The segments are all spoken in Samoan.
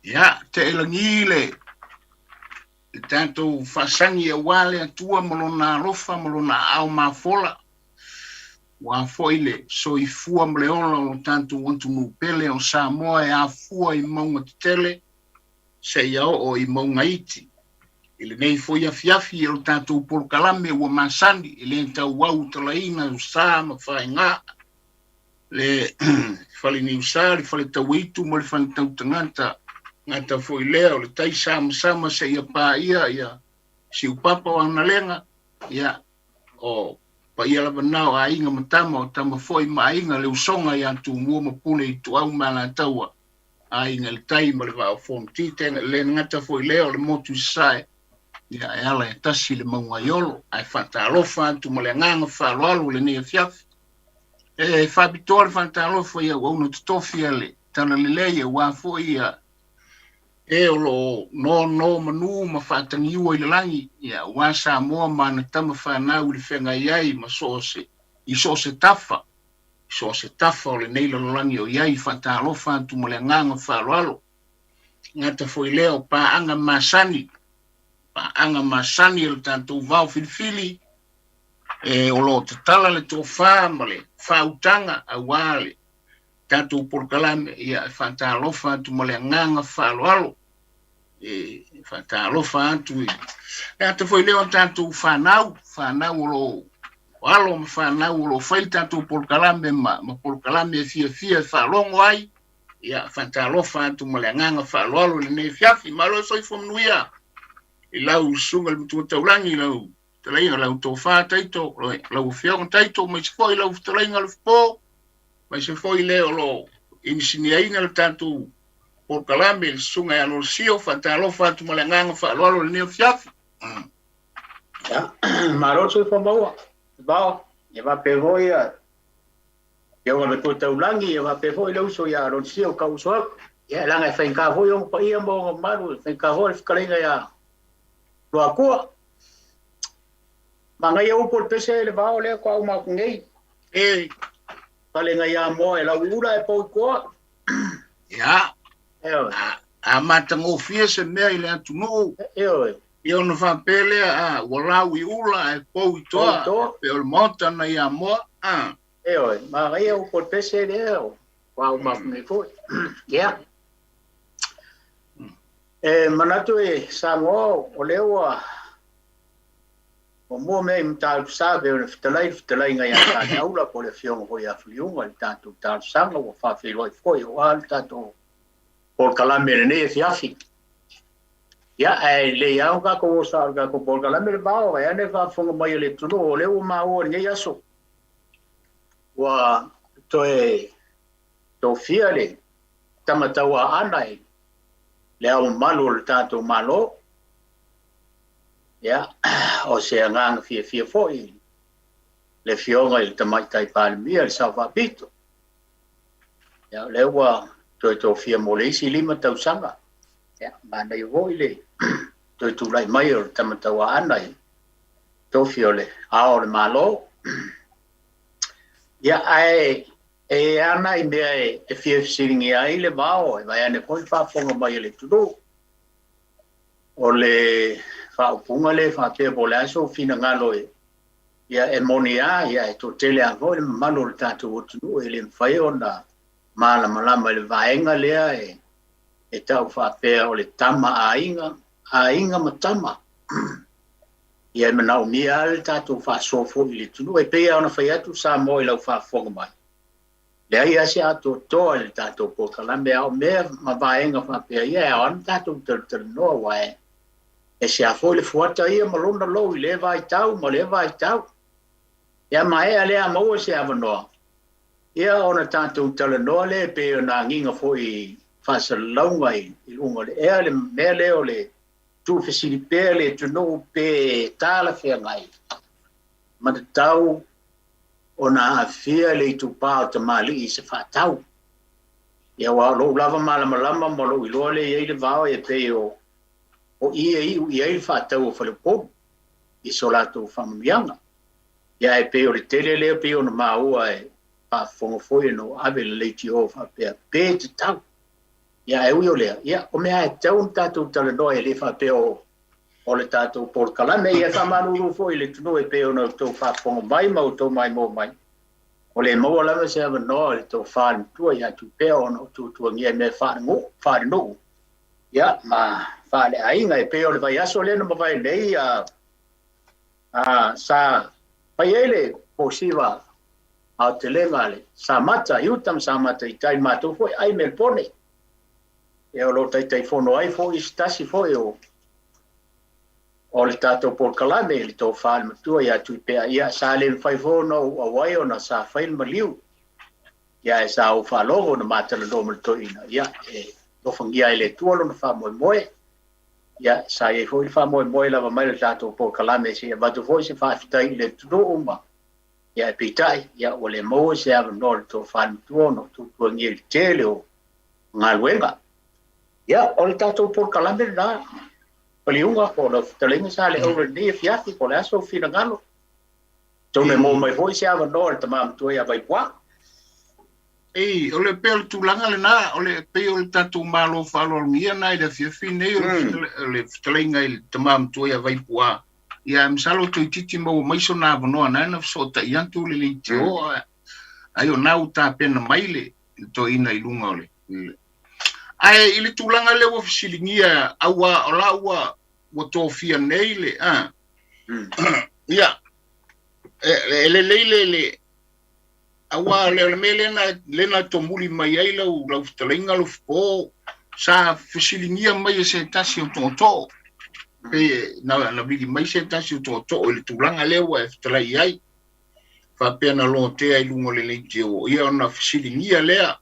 Ia, tee lagi le tatou faasagi aua le Atua ma Lona alofa ma Lona aao mafola, aua foi le soifua ma le ola o lo tatou atunuu pele o Samoa e afua i mauga tetele seia oo i mauga iti. I lenei foi afiafi o le tatou polokalame ua masani e le tauau talaina o sa ma faigā, le fale niusa, le fale tauitu ma le fale tautagata, gata foi lea o le tai samasama seia paia ia siupapa o Analega, ia o paia lava na o aiga ma tama, o tama foi ma aiga, le usoga ia Tumua ma Pule Ituau ma Alataua, Aiga i le Tai ma le Vaa o Fonoti, le gata foi lea o le motu i Sasae, ia e ala e tasi le mauga i Olo. Ae faatalofa atu ma le agaga faaaloalo i lenei afiafi. E faapitoa le faatalofa i auauna totofi a le Talalelei aua foi ia e o lo o nonomanu ma faatagiua i le lagi, ia aua Samoa ma ana tama fanau i le feagai ai ma so o se, i so o se tafa, i so o se tafa o lenei lalolagi o i ai. Faatalofa atu ma le agaga faaaloalo. Gata foi lea o paaga masani, paaga masani o le tatou vao filifili, e o lo o tatala le tofa ma le faautaga aua le tatou polokalame. Ia, e faatalofa atu ma le agaga faaaloalo, e faatalofa atu i le ata foi lea o tatou fanau, fanau o lo o alo ma fanau o lo o fai le tatou polokalame ma polokalame e fiafia e faalogo ai. Ia, faatalofa atu ma le agaga faaaloalo i lenei afiafi. Malo le soifua manuia i lau susuga i le Matua Taulagi, lau fetalaiga lau tofa Taito, lau afioga Taito, aemaise foi lau fetalaiga Alofipo, aemaise foi le o lo o inisiniaina le tatou polokalame, le susuga ia Lolosio. Faatalofa atu ma le agaga faaaloalo i lenei afiafi. Ia, malo le soifua maua. Vao, ia faapea foi ia afioga i le Matua Taulagi, ia faapea foi le uso ia Lolosio ka uso atu. Ia, leaga e faigata foi ona paia ma ona mamalu, e faigata foi le fetalaiga ia Luatua. Manaia upu o le pese le vao lea faatoa uma atu nei. E. Palega ia Moa e lau ula e pou i toa. Ia. Ioe. A matagofie se mea i le atunuu. Ioe. Ia ona faapea lea, a, ua lau i ula ae pou i toa. Pou i toa. E pei o le maota na ia Moa. A. Ioe, manaia upu o le pese lea faatoa uma atu nei foi. Ia. E manatu e Samoa o lea ua mua mea i Matautu Sa pei ona fetalai le fetalaiga ia Saleaula po o le afioga foi ia Fuliuga i le tatou talosaga ua faafeiloai foi aua le tatou polokalame i lenei afiafi. Ia, ae lelei lava ona tatou o sao i le tatou polokalame le vao, vaeane le faafofoga mai a le atunuu o lea ua maua i lenei aso ua toe tofia le tama tauaana i Le Ao Mamalu o le tatou Malo, ia, o se agaga fiafia foi le Afioga i le Tamaitai Palemia, le Sao Faapito. Ia, o lea ua toe tofia mo le isi 5 tausaga. Ia, manaia foi le toe tulai mai o le Tama Tauaana i tofi o le Ao o le Malo. Ia, ae E i ai lava nai mea e fia fesiligia ai le vao, e vaeane foi le faafofoga mai a le atunuu. O le faaupuga lea faapea po o le a sou finagalo e, ia e moni lava, ia e toatele lava foi le mamalu o le tatou atunuu e le mafai ona malamalama i le vaega lea e tau faapea o le tama a aiga, aiga ma tama. Ia e manaomia lava le tatou faasoa foi i le atunuu. E pei lava ona fai atu Samoa i lau faafofoga mai, leai lava se atoatoa i le tatou polokalame, a o mea ma vaega faapea ia e ao lava ona tatou talatalanoa, aua e ese lava foi le fuata ia ma lona lou i lea vaitau ma lea vaitau. Ia maea lea a maua se avanoa, ia ona tatou talanoa lea e pei ona agiga foi i faasalalauga i luga o le ea le mea lea o le tuufesili pea le atunuu pe talafeagai ma tatau ona aafia le itupa o tamalii i se faatau. Ia aua o lou lava malamalama ma lou iloa lea e i ai le vao e pei o i e iu i ai le faatau o faleupolu i so latou faamanuiaga. Ia ae pei o le tele lea pei ona maua e faafofoga foi ona ua ave le leitio faapea pe tatau. Ia ae ui o lea, ia o mea e tatau ona tatou talanoa e le faapea o le tatou polokalame. Ia e faamalulu foi i le atunuu e pei ona outou faafofoga mai ma outou maimoa mai. O le maua lava se avanoa o le tofa i le matua ia Tupea ona o tuatuagia i mea faalenuu ia ma faaleaiga e pei o le vaiaso lea na mavae nei sa fai ai le posiva aotelega le Samata i uta ma Samata i tai matou foi ai Melpone. Ia o lo o taitaifono ai foi se tasi foi o le tatou polokalame i le tofa i le matua ia Tuipea. Ia sa le mafai foi ona ou auai ona sa fai le maliu. Ia e sa ou faalogo na matalanoa ma le toeaina. Ia e alofagia ai le Atua lona faamoemoe. Ia sa i ai foi le faamoemoe lava mai le tatou polokalame se i avatu foi se faafetai i le atunuu ma ia e peitai ia ua le maua se avanoa o le tofa i le matua ona o tuatuagia i le tele o galuega. Ia o le tatou polokalame lena. Paliuga po o lau fetalaiga sa le aura lenei afiafi po o le a sou finagalo. Atonu e maua mai foi se avanoa o le tama matua ia Vaipuā. Ei, o le pei o le tulaga lena, o le pei o le tatou Malo faaaloalogia na i le afiafi nei o le fetalaiga i le tama matua ia Vaipuā. Ia masalo toeitiiti maua mai sona avanoa na na fesootai atu le leitio ai o na ua tapena mai le toeaina i luga o le. Ae i le tulaga lea ua fesiligia aua o la ua tofia nei le ia e lelei le aua le mea lea na tomuli mai ai lau fetalaiga Alofipo sa fesiligia mai e se tasi o tootoo pe na vili mai se tasi o tootoo i le tulaga lea ua e fetalai ai faapea na lotea i luga o le leitio ia ona fesiligia lea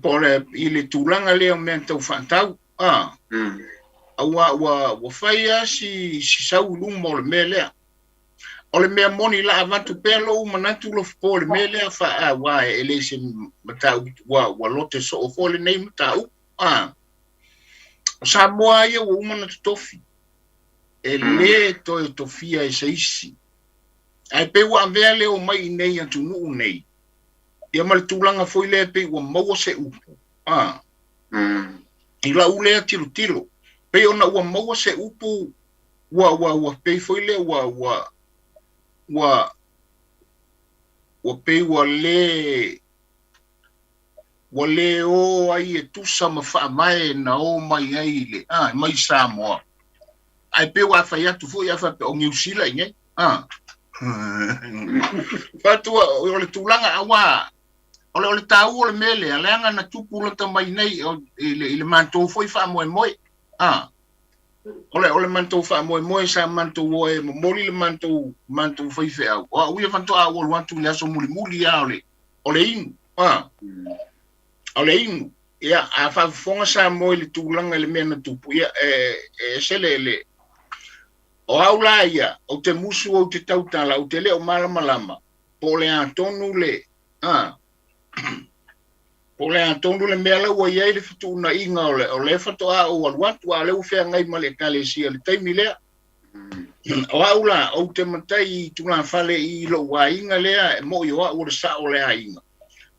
po le i le tulaga lea o mea tau faatau aua ua fai lava si sau i luma o le mea lea. O le mea moni la avatu pea lou manatu Alofipo i le mea lea aua e le se mataupu ua lote soo foi lenei mataupu. O Samoa ia ua uma ona totofi e lē toe tofia e se isi. Ae pei ua avea le omai i nei atunuu nei ia ma le tulaga foi lea pei ua maua se upu i lau lea tilotilo pei ona ua maua se upu ua pei foi lea ua pei ua lē o ai e tusa ma faavae na o mai ai le mai Samoa. Ae pei ua fai atu foi a faapea o Niu Sila i nei fatua o le tulaga aua o le taua o le mea lea leaga na tupu lata mai nei i le matou foi faamoemoe. O le matou faamoemoe sa matou o e momoli le matou faifeau. O au ia faatoa ou alu atu i le aso mulimuli lava o le inu. O le inu. Ia, a faafofoga Samoa i le tulaga i le mea na tupu, ia, e ese le o au la ia, ou te musu ou te tautala, ou te le o malamalama, po o le a tonu le, po o le a tonu le mea la ua i ai le fetuunaiga o le faatoa ou alu atu, a o lea ua feagai ma le ekalesia i le taimi lea. O au la, ou te matai i tulafale i lou aiga lea, e moi o au o le sao o le aiga.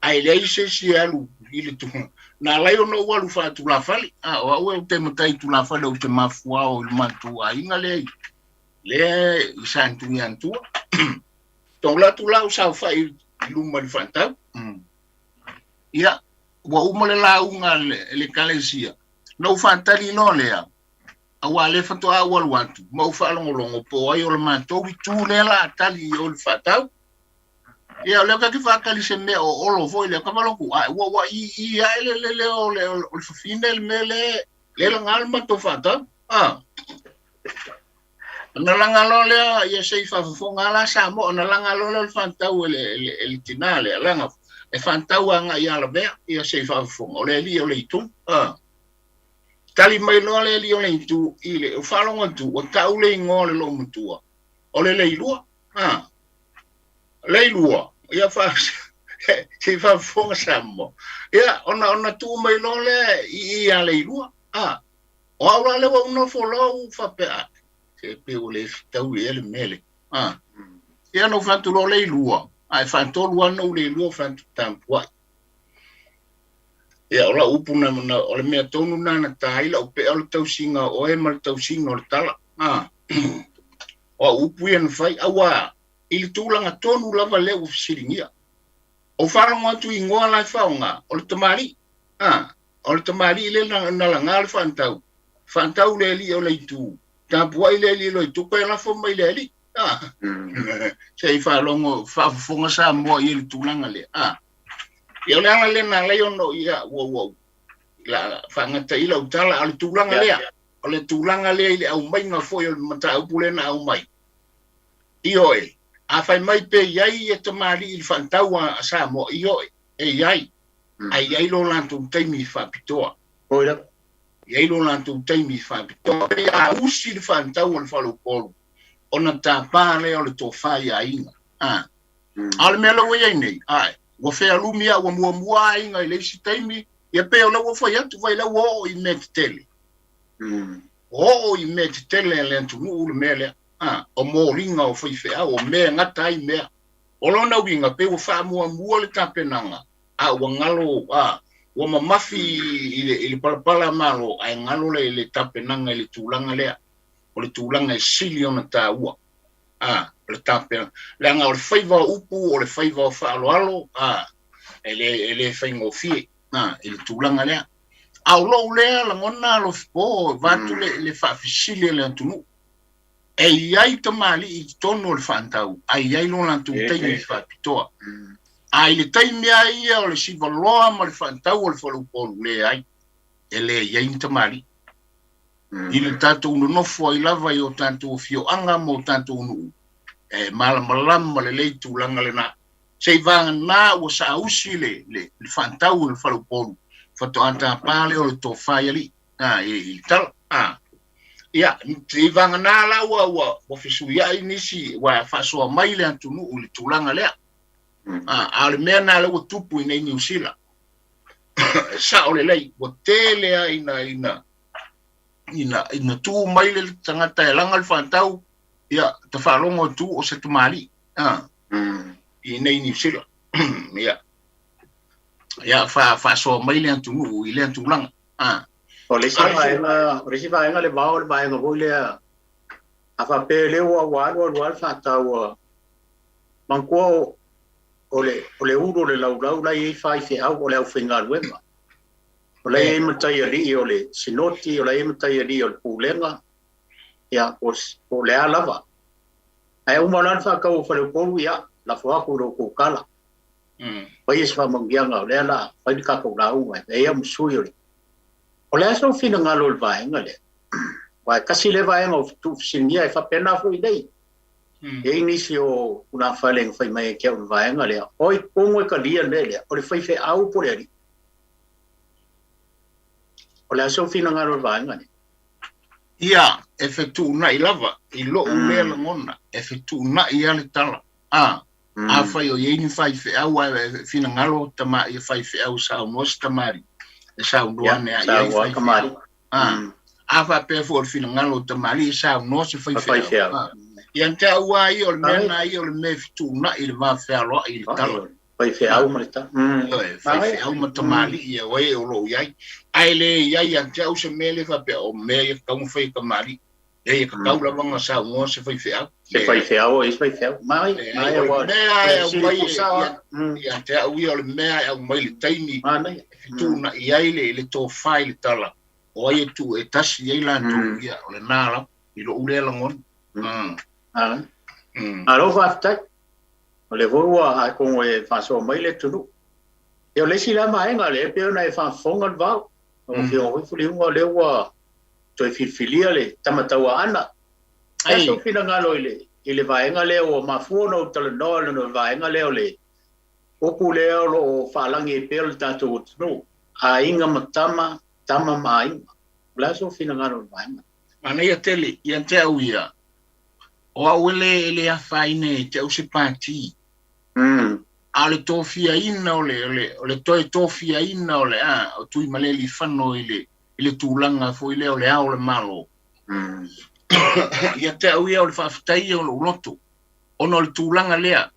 Ae leai se isi e alu i le tulaga. Na ala ai ona ou alu faatulafale. O au ou te matai i tulafale ou te mafuao i le matou aiga lea lea i Satuiatua. Tau atu la ou saofai i luma i le faatau. Ia, ua uma le lauga a le ekalesia. Na ou faatali loa lea, aua lea faatoa ou alu atu ma ou faalogologo po o ai o le matou itu lea la a tali i o i le faatau. Ia, o lea ka te faatali se mea o olo foi lea, ka valoku, a ua i ae le leo o le fafine le mea le laga le matou faatau. Ona laga loa lea, ia se i faafofoga la Samoa, ona laga loa lea o le faatau e le tinā lea, laga e faatau agai ia Lavea, ia se i faafofoga, o le alii o le itu. Tali mai loa le alii o le itu i le faalogo atu, ua tau le igoa o le loomatua, o le Leilua. Leilua, ia se i faafofoga Samoa. Ia, ona tuu mai loa lea i ia Leilua. O au la lea ua ou nofo loa ua faapea, se pei ua le fetaui ea le mea lea. Ia, na ou fai atu loa Leilua, ae faatolu lava na ou Leilua fai atu tapuai. Ia, o lau upu na, na, o le mea tonu na na ta ai lau pea o le tausiga o oe ma le tausiga o le tala. A, o au upu ia na fai, auā, i le tulaga tonu lava lea ua fesiligia. Ou faalogo atu i igoa la e faaaoga, o le tamalii. A, o le tamalii lea na, na laga le faantau, faantau le alii o le itu, tapuai le alii o le itu, toe lafo mai le alii. A, se i faalogo, faafofoga Samoa i le tulaga lea. A, ia o le ala lea na alai ona ia, ua, ua, la faagata i lau tala, a o le tulaga lea, o le tulaga lea i le aumaiga foi o le mataupu lea na aumai. Ioe, a fai mai pe i ai ia tamalii i le faantau a Samoa, ioe, e i ai, ae i ai lo latou taimi faapitoa. I ai lo latou taimi faapitoa. Pe a usi le faantau a le faleupolu, ona tapa lea o le tofa i aiga. A, a o le mea la ua i ai nei, ae, ua fealumi a ua muamua aiga i le isi taimi, ia pei o lea ua fai atu, vai lea ua oo i mea tetele. Ua oo i mea tetele a le atunuu le mea lea. A, o moliga o faifeau, o mea e gata ai mea. O lona uiga, pei ua faamuamua le tapenaga, a ua galo, a, ua mamafi i le, i le palapala Malo, ae galo le, le tapenaga i le tulaga lea. O le tulaga e sili ona taua. A, o le tapenaga. Leaga o le faiva o upu, o le faiva o faaaloalo, a, e le, e le faigofie, a, i le tulaga lea. A o lou lea lagona alofipo, vaeatu le, le faafesili a le atunuu. E i ai tamalii i totonu o le faantau, ae i ai lo latou taimi faapitoa. A i le taimi lava ia o le sivaloa ma le faantau o le faleupolu, leai, e le i ai ni tamalii. I le tatou nonofo ai lava i o tatou afioaga ma o tatou nuu, e malamalama lelei tulaga lena. Seivagana ua saausi le, le, le faantau o le faleupolu, faatoa tapa lea o le tofa i alii, a, i, i le tala. A. Ia, seivagana la ua, ua, ua fesuiai nisi, ua faasoa mai le atunuu i le tulaga lea. A, a o le mea na lea ua tupu i nei Niu Sila. Sao lelei, ua tele lava ina, ina, ina, ina tu mai le tagata e laga le faantau, ia, ta faalogo atu o se tamalii. A, i nei Niu Sila. Ia, ia faasoa mai le atunuu i lea tulaga. A. O le isi vaega, o le isi vaega le vao, o le vaega foi lea, a faapea lea ua ua alu alu lava le faataua, manatua o, o le, o le ulu o le laulau la e i ai faifeau, o le aufaigaluega. O la e i ai mataialii o le sinoti, o la e i ai mataialii o le pulega, ia, po o le a lava. Ae uma loa le faatau o faleupolu, ia, lafo atu i lo outou tala. Faia se faamanuiaga, o lea la fai le tatou lauga, e ai ma sui o le... O le a sou finagalo i le vaega lea? Aua e tasi lea vaega o tuufesiligia e faapena foi nei. E i ai nisi o tulafale na fai mai ia te au i le vaega lea, oi, tonu e talia le mea lea, o le faifeau po o le alii. O le a sou finagalo i le vaega lea? Ia, e fetuunai lava, i lou lea lagona, e fetuunai lava le tala. A, afai o i ai ni faifeau ae finagalo tama, ia faifeau e saunoa se tamalii, e saunoa ane lava i ai faifeau. A, a faapea foi o le finagalo o tamalii e saunoa se faifeau. A, ia te au lava ia o le mea lena ia o le mea e fetuunai i le va fealoai i le tala. Faifeau ma le tala. Ioe, faifeau ma tamalii ia o e o lo o i ai. Ae le i ai ia te au se mea lea faapea o mea ia tatau ona fai e tamalii. Leai, e tatau lava ona saunoa se faifeau. Se faifeau o isi faifeau. Mai, mai, o le mea e aumai ia te au ia o le mea e aumai le taimi e fetuunai ai le tofa i le tala o ai e tuu e tasi i ai latou, ia o lena lava i lou lea lagona. Malo faafetai. O lea foi ua atonu e faasoa mai le atunuu. Ia o le isi la vaega lea e pei ona e faafofoga le vao. Lau Afioga foi Fuliuga o lea ua toe filifilia le Tama Tauaana. O le a sou finagalo i le, i le vaega lea ua mafua ona ou talanoa i le vaega lea o le upu lea o lo o faalagi ai pea le tatou atunuu, aiga ma tama, tama ma aiga. O le a sou finagalo i le vaega lea? Manaia tele ia te au ia. O au e le, e le afaina ia te au se pati. A o le tofiaina o le, o le, o le toe tofiaina o le, a, o Tuimalealiifano i le, i le tulaga foi lea o le Ao o le Malo. Ia te au ia o le faafetai ia o lou loto, ona o le tulaga lea,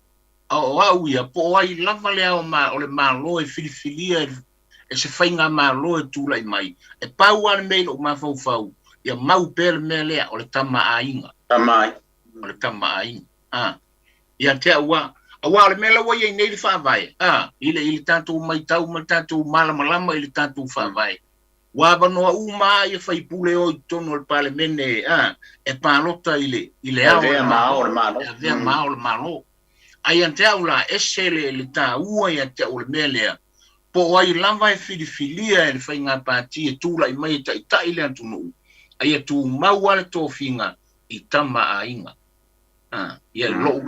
o au ia, po o ai lava le Ao o le Malo e filifilia e e se faigamalo e tulai mai, e pau lava le mea i lou mafaufau, ia mau pea le mea lea, o le tama aiga. Tama aiga. O le tama aiga. A. Ia te au a. Aua o le mea la ua i ai nei le Faavae, a, i le, i le tatou maitau ma le tatou malamalama i le tatou Faavae, ua avanoa uma lava ia faipule o i totonu o le Palemene, a, e palota i le, i le ao o le Malo, e avea ma ao o le Malo. A ia te au la, ese le, le taua ia te au o le mea lea, po o ai lava e filifilia e le faiga pati e tulai mai e taitai le atunuu, a ia tumau lava le tofiga i tama aiga. A, ia lou,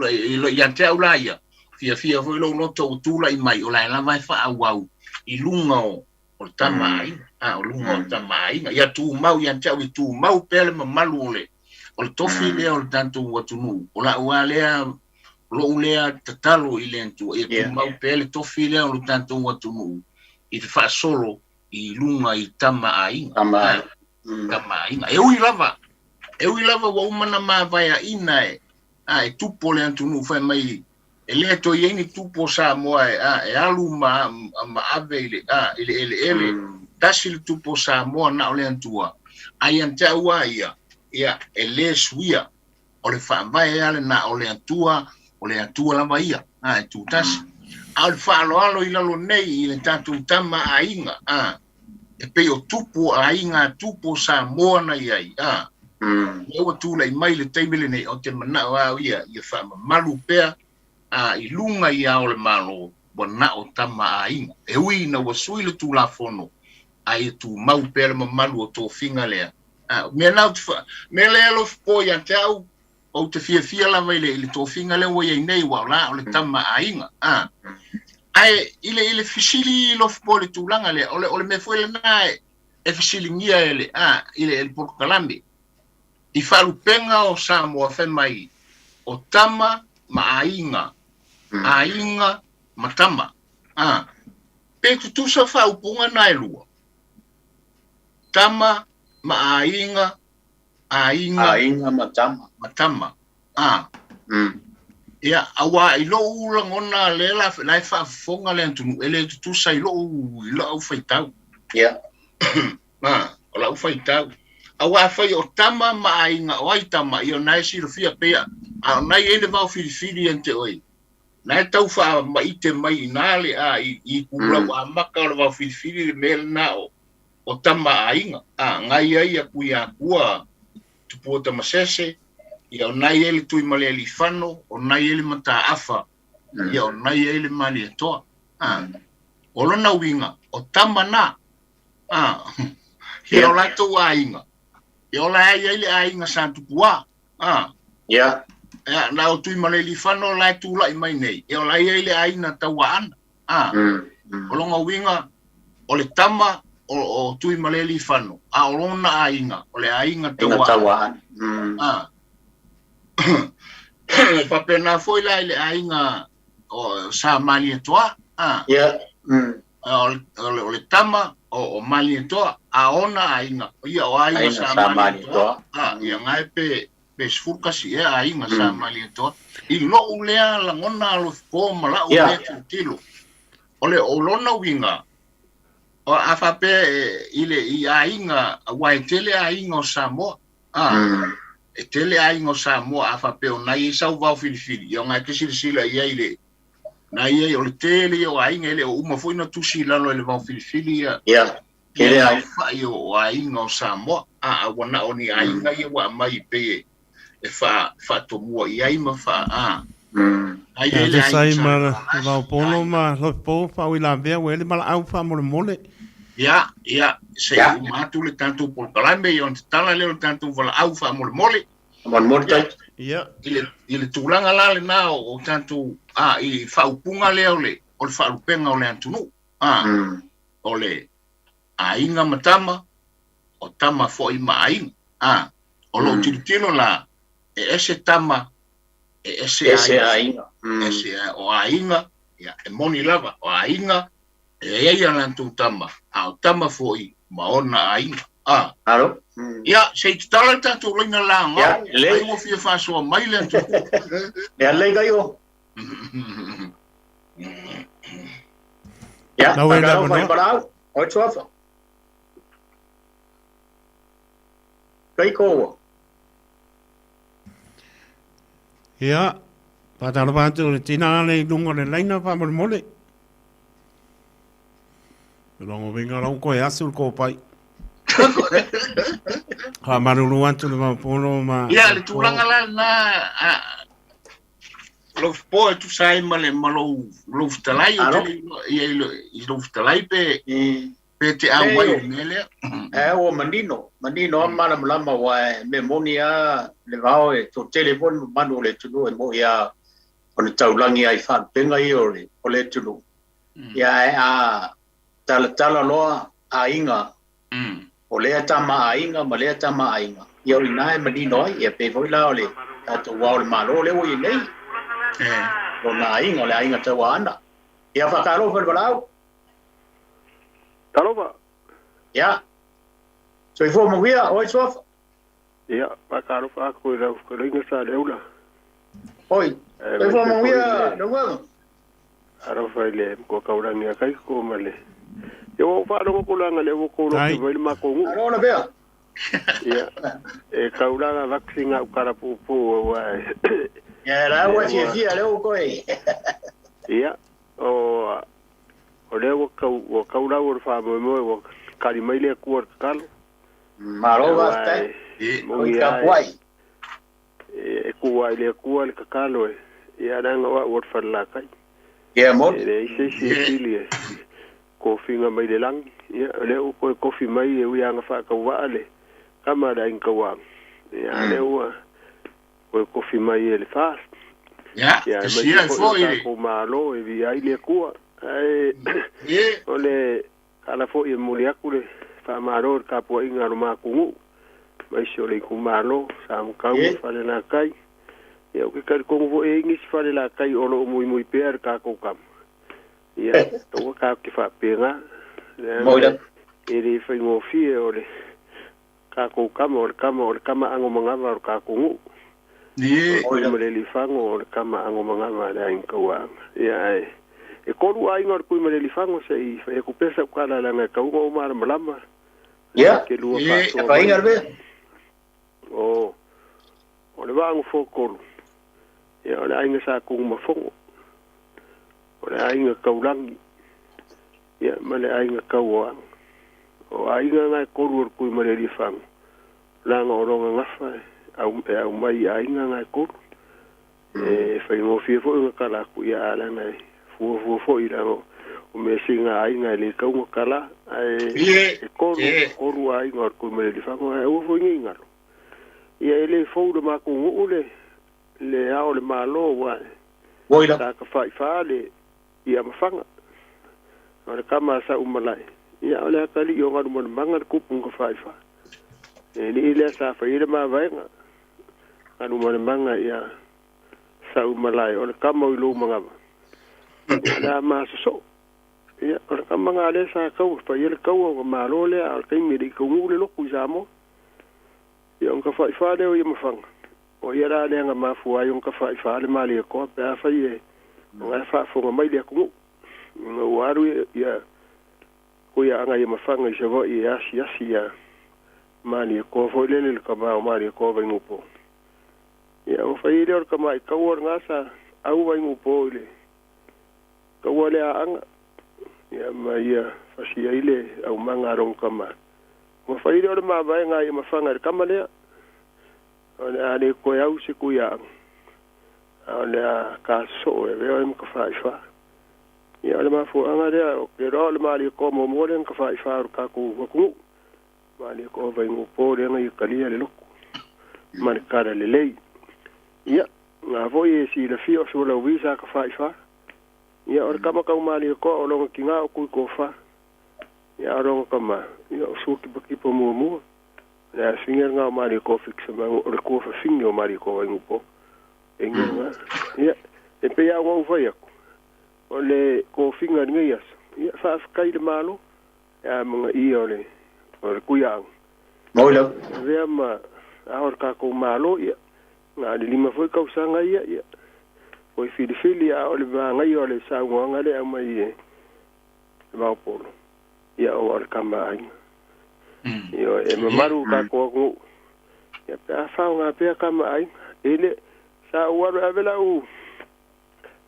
ia te au la ia, fiafia foi lou loto ua tulai mai, o la e lava e faaauau i luga o, o le tama aiga, a, o luga o le tama aiga. Ia tumau ia te au, ia tumau pea le mamalu o le, o le tofi lea o le tatou atunuu, o lau lava lea, lou lea tatalo i le Atua, ia tumau pea le tofi lea o le tatou atunuu i le faasolo i luga i tama aiga. Tama aiga. Tama aiga. E ui lava, e ui lava ua uma ona mavaeaina e, a, e tupu o le atunuu fai mai e le toe i ai ni tupu o Samoa e, a, e alu ma, ma ave i le, a, i le eleele. Tasi le tupu o Samoa na o le Atua. A ia te au lava ia, ia, e le suia. O le faavae lava lena o le Atua, o le Atua lava ia, a, e tutasi. A o le faaaloalo i lalo nei i le tatou tama aiga, a, e pei o tupu o aiga tupu o Samoa na i ai, a, lea ua tulai mai le taimi lenei, ou te manao au ia, ia faamamalu pea, a, i luga i Ao o le Malo, ua na o tama aiga. E ui ina ua sui le Tulafono, a ia tumau pea le mamalu o tofiga lea. A, mea na ou te fa, mea lea alofa po ia te au, ou te fiafia lava i le, i le tofiga lea ua i ai nei, ua o la o le tama aiga. A, ae i le, i le fesili alofa po i le tulaga lea, o le, o le mea foi lena e, e fesiligia e le, a, i le, i le polokalame. I faalupega o Samoa fai mai, o tama ma aiga, aiga ma tama. A, pe tutusa faaupuga na e lua? Tama ma aiga, aiga. Aiga ma tama. Ma tama. A. Ia, auā i lou lagona lea la, la e faafofoga le atunuu, e le tutusa i lou, i lau faitau. Ia. A, o lau faitau. Auā afai o tama ma aiga, o ai tama, ia o na e silafia pei a, a o na i ai le vao filifili ia te oe. Na e tau faamaite mai i nā le a i, i itulau amata o le vao filifili le mea lena o, o tama aiga, a, ngai ai a Tuiatua, Tupua Tamasese, ia o nai ai le Tuimalealiifano, o nai ai le Mataafa, ia o nai ai le Malietoa. A, o lona uiga, o tama na, a, ia o latou aiga, ia o la e i ai le aiga Sa Tupua, a, Ia. Ia, na o Tuimalealiifano la e tulai mai nei, ia o la e i ai le aiga Tauaana. A, o lona uiga, o le tama o, o Tuimalealiifano, a o lona aiga, o le aiga Tauaana. A, e faapena foi la i le aiga o Sa Malietoa. A, yeah. O, le, o, le, o le tama o, o Malietoa, a ona aiga, ia o aiga, aiga Sa Malietoa. A, ia ngae pe, pe 11 ea aiga Sa Malietoa. I lou lea lagona alofa ma lau lea tilotilo. O le o lona uiga, o a faapea e, i le i aiga, aua e tele aiga o Samoa. A, e tele aiga o Samoa, a faapea o nai ai sau vao filifili, ia o ngai te silasila i ai le, nai ai o le tele ia o aiga, e le o uma foi na tusi i lalo e le vao filifili ia. Yeah. Tele ai. Fai o aiga o Samoa. A, a ua na o ni aiga ia ua aumai pei e, e wha, whaatomua i ai ma wha, a. Ai e le ai ma vaopono ma lopo fa o ila vea ua ele malaau fa mole mole. Ia, ia, se i uma atu le tatou polokalame ia ona tatala lea o le tatou valaau faamolemole. Faamolemole tai. Ia. I le, i le tulaga la lena o, o tatou, a, i faaupuga lea o le, o le faalupega o le atunuu. A, o le aiga ma tama, o tama foi ma aiga. A, o lou tilotilo la, e ese tama, e ese Ese aiga. Ese o aiga, ia, e moni lava, o aiga, e i ai a latou tama, a o tama foi ma ona aiga. A. Alo. Ia, se i tatala le tatou laina laga, Ia, lelei. ai ua fia faasoa mai le atunuu. Ia, lelei Kaio. Ia, Lau e le faatalofa i avanoa. Palaau. Oi suafa. Kaikoa. Ia, faatalofa atu i le tina ale i luga o le laina faamolemole. Logo vinga lau koe asu le kōpai. Faamalulu atu le Vaopolo ma... Ia, le tulaga la lena, lou po e tusa ai ma le ma lou lou fetalai o te ia i lou fetalai pe pe te auai i le mea lea. E ua manino, manino a malamalama ua e mea moni a le vao e toatele foi le mamalu o le atunuu e mo'i a o le taulagi ai faalupega ia o le o le atunuu. Ia ae a talatala loa aiga o lea tama aiga ma lea tama aiga, ia o i ina e manino ai. Ia pei foi la o le tatou Ao o le Malo lea ua i ai nei, lona aiga, o le aiga Tauaana. Ia faatalofa i le valaau. Talofa. Ia. Soifua manuia, oi Suafa. Ia, faatalofa atu i lau fetalaiga Saleaula. Oi, soifua manuia, Leulumoega. Alofa i le matua taulagi a Kaiko ma le... Ia ua ou faalogo tulaga lea ua tou lote mai le matou nuu. Alo lavea. Ia, e taulaga avatu sina au tala puupuu aua e... Ia, la ua fiafia lea ua toe. Ia, o, o lea ua tau, ua tau lau o le faamoemoe ua tali mai le Atua i le tatalo. Malo faafetai. Moni Oi lava tapuai. e tuu lava i le Atua le tatalo e, ia leaga o au o le falelatai. Ia moni. E leai se isi e pili e tofiga mai le lagi. Ia, o lea ua toe tofi mai e ui lava ina faatauvaa le tama a le Aiga Tauaga, ia a o lea ua toe tofi mai e le FAST. Ia, Ia, aemaise aemaise foi foi o le tatou Malo e viia ai le Atua. Ae o le tala foi e momoli atu le faamalo i le tapuaiga a lo matou nuu, aemaise o le itumalo, Samatau ma Falelatai. Ia, ou te talitonu foi e i ai nisi Falelatai o lo o muimui pea i le tatou tama. Ia, aua tatou te faapena, leaga e le faigofie o le tatou tama, o le tama, o le tama ago manava o le tatou nuu. O le Tuimalealiifano o le tama ago manava a le Aiga Tauaana. Ia, ae e tolu aiga o le Tuimalealiifano, se i fai atu pea sau tala leaga e tatau ona ou malamalama. Ia, Te lua faasoa faiga mai. le O, o le Vaa Nofoatolu, ia, o le aiga Sa Tunumafono, o le aiga Taulagi, ia, ma le aiga Tauoaga. O aiga na e tolu o le Tuimalealiifano, leaga o lona gafa e, au, e aumai i aiga na e tolu. E faigofie foi ona tala atu, ia, a leaga e fuafua foi leaga o mea sina aiga e le tatau ona tala, ae e tolu, tolu aiga o le Tuimalealiifano, ae aua foi ne i galo. Ia e le fou i le matou nuu le, le Ao o le Malo, aua Oi la. sa tafaifa le i Amafaga. O le tama a Saumalae, ia o le atalii o Galumalemana le tupu na tafaifa. E alii lea sa fai ai le mavaega. Galumalemana ia Saumalae, o le tama o Iloumanava, ia o le a masosoo. Ia, o le tama na lea sa tau fai ai le taua o malo lea, a o le taimi e le i taunuu le lotu i Samoa. Ia, ona tafaifa lea o Iamafaga, o ia la lea na mafua ai ona tafaifa le Malietoa pe afai e o la e faafofoga mai le atunuu. Ina ua alu ia Kuiaaga Iamafaga i Savaii e asiasi ia Malietoa foi lele le tama o Malietoa Vainuupo. Ia, ona fai ai lea o le tamai taua lena sa au Vainuupo i le taua lea a Aana, ia ma ia fasi ai le aumaga a lona tama. Ona fai lea o le mavaega a Iamafaga i le tama lea, o le a le toe au se Kuiaaga, a o le a ta sosoo e avea oe ma tafaifa. Ia, o le mafuaaga lea, ou te iloa o le Malietoa muamua lea na tafaifa o le tatou atunuu, Malietoa Vainuupo lea na ia talia le lotu ma le talalelei. Ia, na foi e silafia o Sualauvi sa tafaifa. Ia, o le tama tau Malietoa o lona tina o Tuitofa. Ia, a o lona tama, ia, o Suakipakippa muamua. O le asiga lena o Malietoa Fitisemanu, o le tuafafine o Malietoa Vainuupo. E igoa lena. Ia, e pei lava ona ou fai atu, o le tofiga i lenei aso, ia, faafetai i le Malo, e amanaia o le, o le Tuiaana. Moi lava. E avea ma ao o le tatou Malo, ia, na o le 5 foi tausaga ia, ia, foi filifili, a o le manaia o le saunoaga lea e aumai e Vaopolo. Ia o le kama a aiga. Ioe, e mamalu le tatou atunuu. Ia pe a faaaoga pea kama a aiga. E le, sa ou alu e ave lau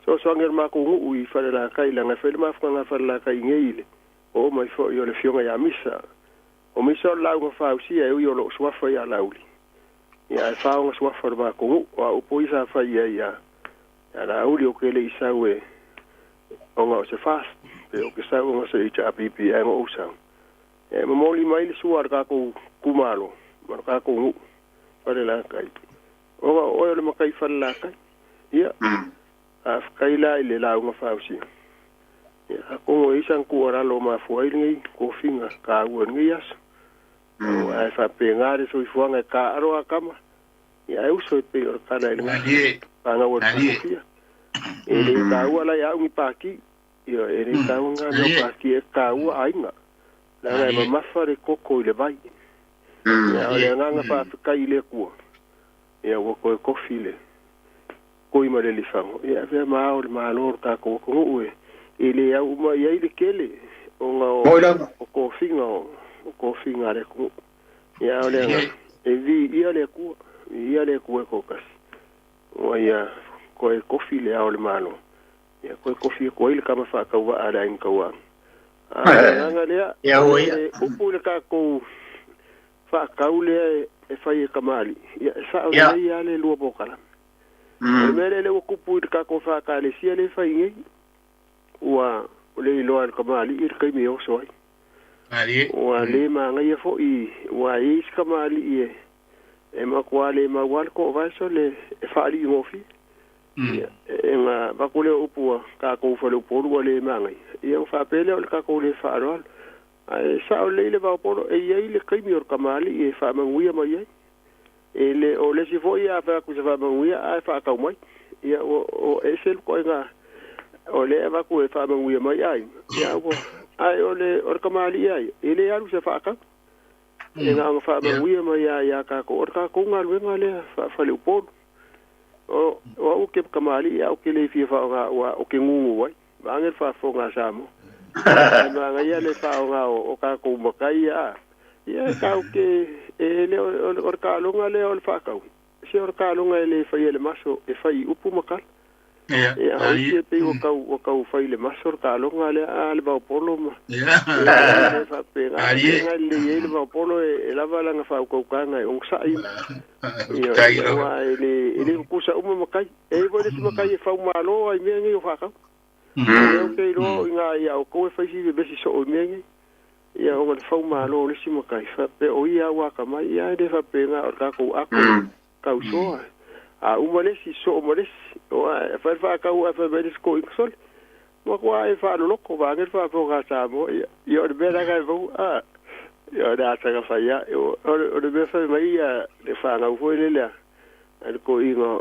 fesoasoani a le matou nuu i Falelatai leaga e fai le mafutaga a Falelatai nei i le oo mai foi o le afioga ia Misa. O Misa o le lauga fausia e ui o lou suafa ia Laauli, ia ae fa ona suafa o le matou nuu. O a upu ia sa fai i ai ia Laauli ou te le i sau e ona o se fast, pe ou te sau ona o se HRPP ae na ou sau. Ia e momoli mai le sua a le tatou itumalo ma le tatou nuu Falelatai ona o oe o le matai Falelatai. Ia, faafetai la i le lauga fausia. Ia, atonu e i ai sana tuualalo o mafua ai lenei tofiga taua i lenei aso. Aua e faapena le soifuaga e taaalo a tama, ia ae uso e pei o le tala i le fanau a le Pakofia. E le taua la ia au ni pati, ia e le taua na mea o pati, e taua aiga. Leaga e mamafa le koko i le vai. Ia o le agaga faafetai i le Atua, ia ua toe tofi le Tuimalealiifano, ia avea ma ao le Malo o le tatou atunuu e le au uma i ai le tele ona o tofiga o tofiga a le atunuu. Ia a o le agaga, e viia le Atua, viia le Atua e toatasi, ua ia toe tofi le ao o le Malo, ia toe tofi atu ai le tama faatauvaa a le Aiga Tauaana. A o le agaga lea, o le upu i le tatou faatau lea e fai e kamali'i, ia e sao lelei lava le lua polokalame. O le mea lea lea ua tupu i le tatou Ekalesia lea e fai nei, ua le iloa e le kamali'i le taimi e oso ai. Ua le manaia foi, ua i ai isi kamali'i e matua le maua lava le toovae sole e faaliigofie. Ia, e na avatu lea o upu a tatou faleupolu ua le manaia, ia ona faapea lea o le tatou le faaaloalo. Ae sao lelei le vaopolo, e i ai le taimi o le kamali'i e faamanuia mai ai. E le o le isi foi a fai atu i se faamanuia ae faatau mai. Ia ua ese le ituaiga o lea e avatu e faamanuia mai aiga, ia ua, ae o le o le kamali'i a ia, e le alu i se faatau. E na ona faamanuia mai lava ia tatou, o le tatou galuega lea faa-faleupolu. O o au ou te kamali'i ae ou te le fia faaaoga aua ou te gugu ai, vaeane le faafofoga a Samoa. Ae manaia le faaaoga o tatou matai ia, ia tatou te, e le o le taaloga lea o le faatau, se o le taaloga e le faia i le maso, e fai i upu ma tala. Ia, o isi e pei ua tau, ua tau fai i le maso le taaloga lea, a le vaopolo ma, ia, e faapena, faapena e lelei ai le vaopolo e lava lana faautautaga e onosai. Ia, aua e le tutusa uma matai. E i ai foi le isi matai e faumalo ai i mea nei o faatau. O lea ou te iloa o i ina ia outou e fai si vevesi soo i mea nei. Ia ona le faumalo o le isi matai, faapea o ia ua atamai, ia e le faapena o le tatou ako tausoa. A uma le isi, soo ma le isi. Aua e fai le faatau ae fai mai le isi toeaina, sole, matua e faaloloko vaeane le faafofoga a Samoa. Ia, ia o le mea lena e maua, a, ia o le a saga fai lava. O le mea fai mai ia le fanau foi lele a le toeaina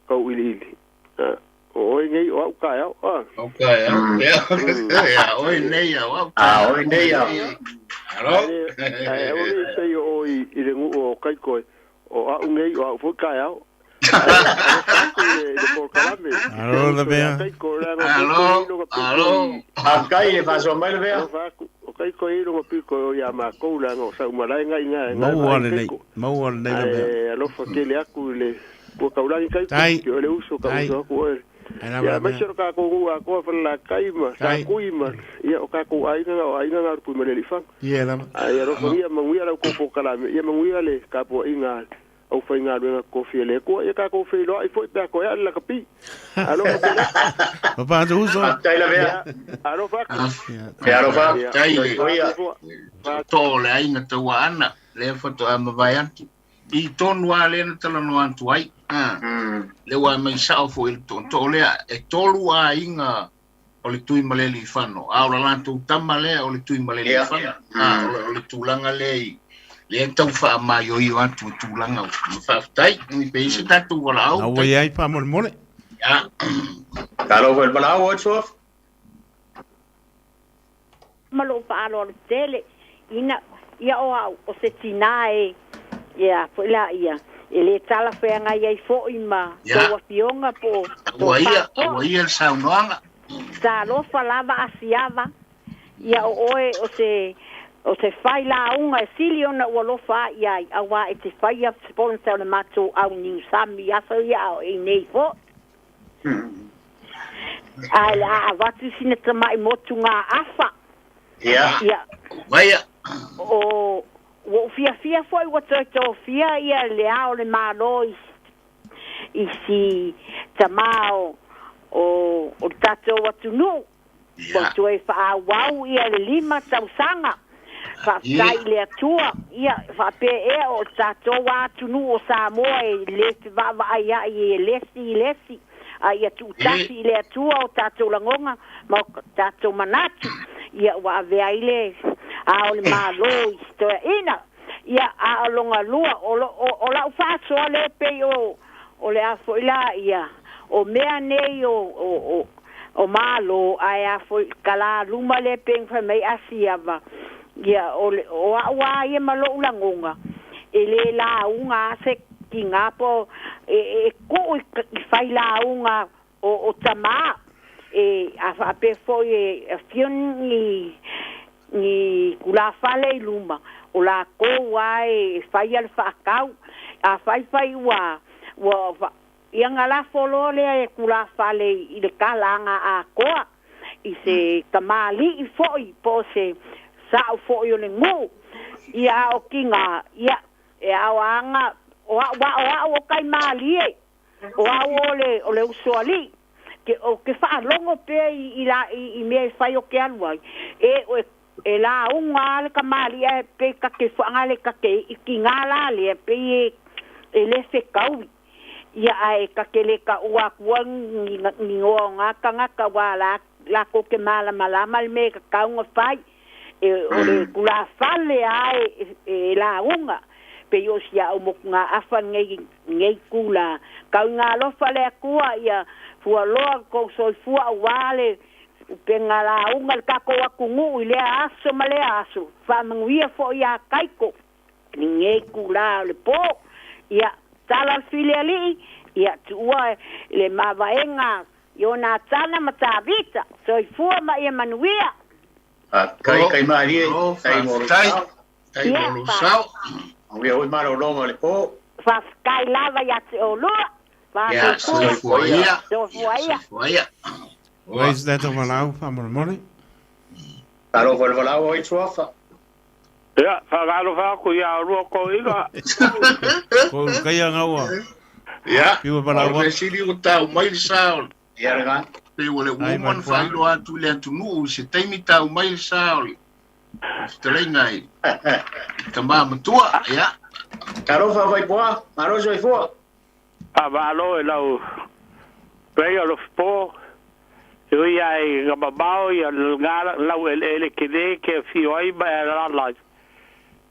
tauiliili, a, o oe nei o au taeao, a. Au taeao, ia oe nei o au taeao. A oe nei o. Alo. Ae aua ne i pei o oe i le nuu o Kaikoe, o au nei o au foi taeao. Alofa atu i le polokalame. Alo Lavea. Alo, alo. Faafetai i le faasoa mai Lavea. Alofa atu. O Kaikoe e i lona pito e o ia matou leaga o Saumalae i ina e Maua lelei, maua lelei Lavea. Ae alofa tele atu i le ua taulagi Kaiko, o le uso ka uso atu oe. Ia aemaise o le tatou nuu atoa Falelatai ma Satui ma ia o tatou aiga na o aiga na o le Tuimalealiifano. Ia lava. Ae alofagia manuia la outou polokalame, ia manuia le tapuaiga a le aufaigaluega totofi a le Atua. Ia tatou feiloai foi pe a toe ae le lakapi. Alofa tele atu. Papa atu uso. Faafetai Lavea. Alofa atu. Ia alofa. Faafetai i le tootoo o le aiga Tauaana lea faatoa mavae atu. I tonu lava lea na talanoa atu ai. Lea ua aumai sao foi i le tootoo lea, e tolu aiga o le Tuimalealiifano, a o le latou tama lea o le Tuimalealiifano. O le tulaga lea i lea tau faamaioio atu i tulaga o faafetai. Pe i ai se tatou valaau. Na ua i ai faamolemole. Ia. Talofa i le valaau, oe Sof. Ma lou faaaloalo tele ina ia o au o se tinā e ia foi la ia e le talafeagai ai foi ma tou afioga po o tou faasoa. Ua ia le saunoaga. Talofa lava Asiava. Ia o oe o se o se failauga e sili ona ua alofa a'i ai, auā e te faia sponsor o le matou au niusami i aso ia a o e iinei fo'i. Ae le a avatu sina tama'i motugaafa. Ia. Ia. Vaia. O ua ou fiafia foi ua toe tofia ia le Ao o le Malo i i si tamā o o o le tatou atunuu. Ua toe faaauau ia le 5 tausaga. Faafetai i le Atua, ia, faapea ea o le tatou a atunuu o Samoa e le fevaavaaia'i e le isi i le isi, a ia tuutasi i le Atua o tatou lagoga ma o tatou manatu, ia ua avea ai le Ao o le Malo i si toeaina. Ia, a o lona lua, o, lo, o, o lau faasoa lea pei o, o le a foi la, ia, o mea nei o, o, o, o Malo, ae a foi kalā luma lea pei ona fai mai Asiava, ia, o, le, o a'u a ia ma lo'u lagoga, e lē lauga a se tiga po e, e ku'u i, i failauga o, o tamā, e, a faapea foi e afio ni, ni tulafale i luma, o lakou a e faia le faatau, a faifai ua, ua, Ia na lafo loa lea e tulafale i le kalaga atoa, i se kamali'i foi po o se sa'o foi o le nuu, ia a o tiga, ia, e ao aga, o a'u a o a'u o taimalie, o a'u o le, o le usoalii, ke, o ke faalogo pea i, i la, i, i mea e fai o ke alu ai, e, e, e lauga a le kamali'i ae pei ta te faga le ta te i tiga la lea, pei e, e le fetaui. Ia ae ta te le taua atua ni ni igoa o na tagata aua la latou te malamalama le mea e tatau ona fai. E o le tulafale a e e lauga pei o si a'u motugaafa lenei lenei itula. Tau ina alofa le Atua ia fualoa lo tou soifua auā le upega lauga i le tatou atunuu i lea aso ma lea aso. Faamanuia foi ia Taito lenei itulā o le pō. Ia, tala le fili alii, ia, tuua le mavaega Ionatana ma Tavita. Soifua ma ia manuia. Faafetai kai malie, tai mo lou sao. Tai mo lou sao. Manuia foi malologa o le pō. Faafetai lava ia te oulua. Ia, soifua ia. Soifua ia. Soifua ia. Ua se tatou valaau faamolemole. Talofa i le valaau ai Suafa. Ia, faagalofa atu ia olua toeaiina. Ko Ulukaia gaua. Ia, Piua o valaau le mea atu. sili ua tau mai le sa o le Ia lena. pei ua le ua Ai uma ona Vaipua. faailoa atu i le atunuu i se taimi tau mai le sa o le fetalaiga i tama matua. Ia. Talofa Vaipua, malo soifua. Faamalo i lau paia o Lofipo, e ui lava ina mamao ia lena laueleele tele e te afio ai ma e alaala ai,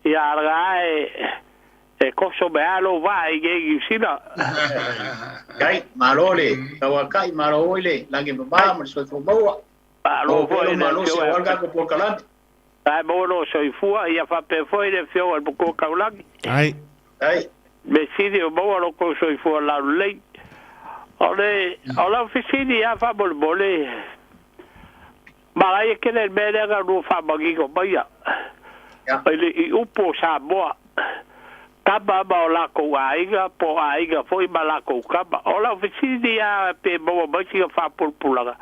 ia a o lena e e toso mai lava lou vaa i inei i Niu Sila. Kai, malo le tauakai, malo foi le lagi mama ma le soifua maua. Malo Maua pea foi lou i le malosi afioga aua le tatou polokalame. Ae maua lou soifua, ia faapea foi le afioga i le Matua Taulagi. Ai. Ai. Mea sili ua maua lo outou soifua lalelei. O le, o lau fesili lava faamolemole, manaia tele le mea lea na lua faamanino maia i le i upu o Samoa, tama ma o latou aiga, po o aiga foi ma latou tama. O lau fesili lava pe maua mai sina faapulapulaga,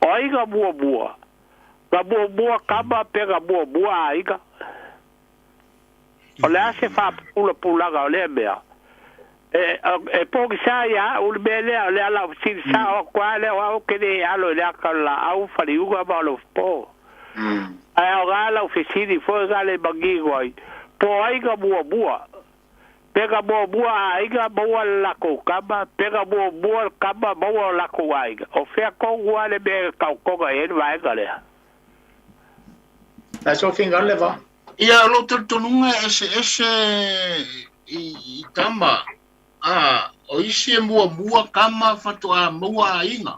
o ai na muamua? Na muamua tama pe na muamua aiga? O le a se faapulapulaga o lea mea? E, e pogisa ia a'u le mea lea, o le ala o fesili sa'o atu lava lea, o a'u ou te le alo i le ata o le laau, faliuga ma o le ufupo. Ae aoga lau fesili foi na le manino ai, po o ai na muamua? Pe na muamua aiga maua le latou tama, pe na muamua le tama maua o latou aiga? O fea tonu lava le mea e taotoga i ai le vaega lea? Na so fingal le va. Ia, o lou talitonuga e eseese i tama, a o isi e muamua tama faatoa maua aiga,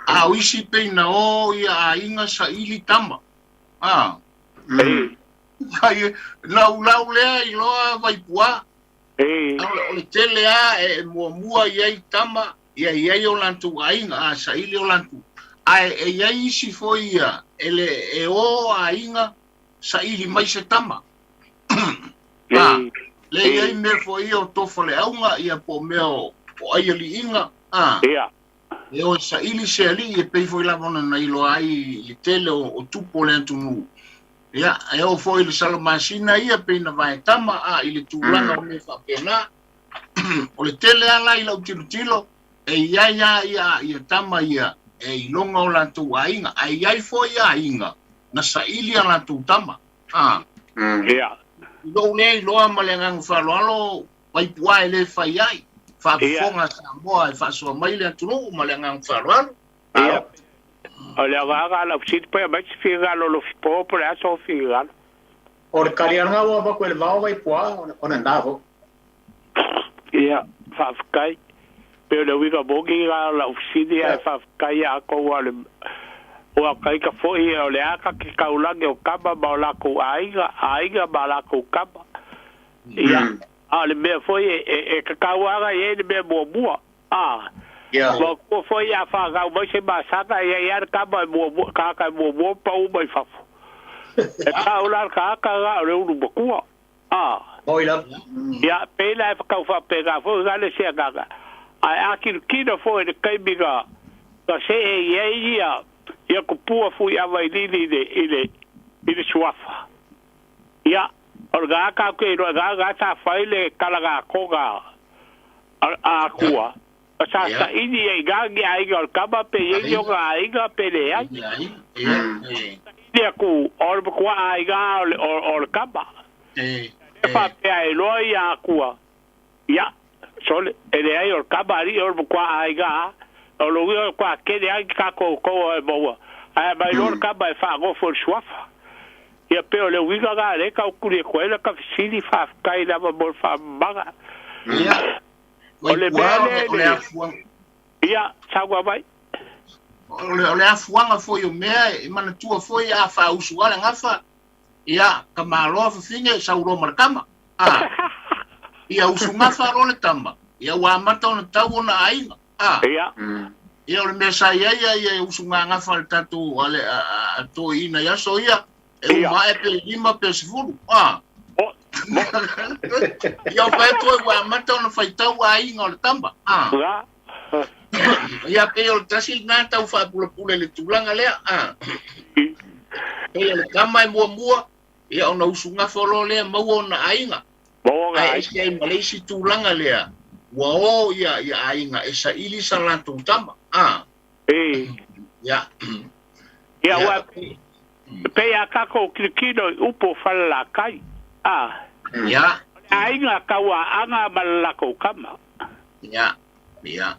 a o isi pei na o ia aiga saili tama, a. Ai, lau lau lea iloa Vaipua, o le tele lava e muamua i ai tama, ia i ai o latou aiga, a saili o latou. Ae e i ai isi foi ia e le e o aiga saili mai se tama. A, le i ai mea foi ia o tofa le auga ia po o mea o o aialiiga, a. E o e saili se alii e pei foi lava ona na iloa ai i le tele o tupu o le atunuu. Ia, e oo foi i le Salamasina ia pei na vaetama, a, i le tulaga o mea faapena. O le tele lava la i lau tilotilo, e i ai lava ia, ia tama ia e iloga o latou aiga, ae i ai foi aiga na saili a latou tama. A. I lou lea iloa ma le agaga faaaloalo, Vaipuaa e le fai ai, faafofoga Samoa e faasoa mai le atunuu ma le agaga faaaloalo. Ia, o le agaga a lau fesili pe aumai se finagalo o Lofipo po o le a sou finagalo. O le tali lava lena ua avatu e le vao Vaipuaa o lena foi. Ia, faafetai. Pei o le uiga moni lena o lau fesili ae faafetai ia outou aua o le ua taita foi o le a ta te taulagi o tama ma o latou aiga, aiga ma latou tama. Ia, a o le mea foi e tatau lava ona i ai le mea muamua. A, manatua foi a fanau mai se masaga, e i ai lava le tama e muamua, tagata e muamua pau mai fafo. E tau la le tagata lena o le ulu matua. A, ia, pei la e tau faapena foi la le isi agaga. Ae a tilotilo foi i le taimi na see i ai ia tupua Fuiava i lili i le, i le suafa. Ia, o lena tatou te iloa, lena sa fai le talagatoga a Atua, sa saili ai i ina ni aiga o le tama pe i ai ni ona aiga pe leai. Saili atu o le matua aiga o le tama. E faapea e iloa ia Atua, ia, sole, e leai o le tama alii o le matua aiga, o lona uiga e matua tele lava ni tatou toa e maua, ae aumai loa le tama e faanofo i le suafa. Ia pei o le uiga lena lea e tau tuli atu ai lata fesili, faafetai lava mo le faamamaga. Ia, O le mea Vaipuaa, lea o le i le, afuaga. ia, saunoa mai. O le afuaga foi o mea e manatua foi a faausu lava le gafa, ia, tamaloa fafine sau loa ma le tama. A, ia usugafa loa le tama, ia ua amata ona tau ona aiga. A, ia o le mea sa i ai ia ia usugagafa a le tatou a le a toeaiina i aso ia, e uma ae pe 5 pe 10. A, ia o fai atu ai ua amata ona faitau aiga o le tama. A, ia pei o le tasi lena tau faapulapula i le tulaga lea. A, pei o le tama e muamua, ia ona usugafa loa lea maua ona aiga. Ae ese ai ma le isi tulaga lea, ua o ia ia aiga e saili sa latou tama. A, ia. Ia, ua pei a tatou tilotilo i upu o Falelatai. A, o le aiga tauaana ma le latou tama. Ia, ia.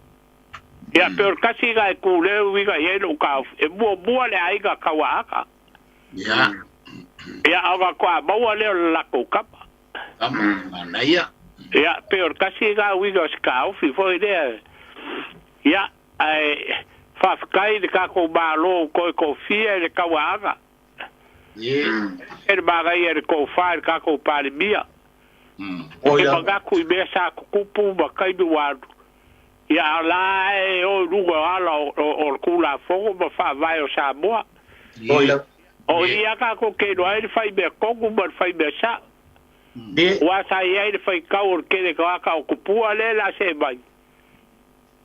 Ia, pei o le tasi lena e tu lea e uiga i ai lou taofi, e muamua le aiga tauaana. Ia, ona toa maua lea o le latou tama. Tama, manaia. Ia, pei o le tasi lena uiga o se taofi foi lea. Ia, ae faafetai i le tatou Malo ua toe tofia i le tauaana. Ese le manaia i le tofa i le tatou Palemia. E manatu i mea sa tutupu ma taimi ua alu, ia a o la e o i luga o ala o le Tulafono ma Faavae o Samoa. O i a tatou te iloa ai le fai mea tonu ma le fai mea sa'o. Aua sa i ai le faitau o le tele tagata o tupua lea o le a see mai.